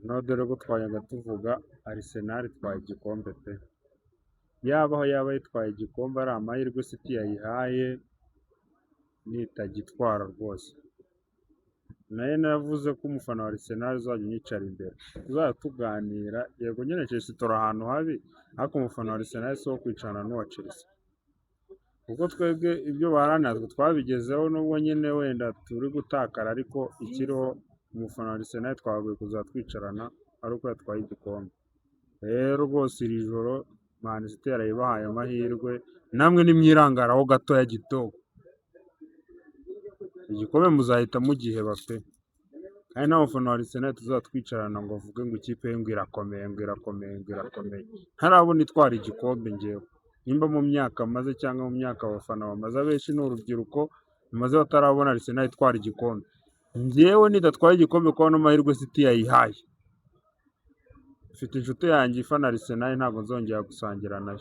No dore ko twajyaga tuvuga Arsenal itwaye igikombe pe! Yaba aho yaba yitwaye igikombe ari amahirwe City yayihaye, nitagitwara rwose. Nayo naravuze ko umufana wa Arsenal uzajya unyicara imbere, tuzajya tuganira. Yego nyine Chelsea turi ahantu habi, ariko umufana wa Arsenal si uwo kwicarana n'uwa Chelsea, kuko twebwe ibyo baharanira twe twabigezeho, nubwo nyine wenda turi gutakara, ariko ikiriho umufana wa Arsenal twagakwiye kuzajya twicarana ari uko yatwaye igikombe. Rero rwose iri joro Man City yarayibahaye amahirwe, namwe nimwirangaraho gatoya gito, igikombe muzahita mugiheba pe! Kandi nta mufana wa Arsenal tuzaba twicarana ngo avuge ngo ikipe ye ngo irakomeye, ngo irakomeye, ngo irakomeye, ntarabona itwara igikombe. Ngewe nimba mu myaka maze cyangwa mu myaka abafana bamaze, abenshi ni urubyiruko, bamaze batarabona Arsenal itwara igikombe, ngewe nidatwara igikombe kuko ano mahirwe City yayihaye, mfite inshuti yanjye ifana Arsenal, ntabwo nzongera gusangira nayo.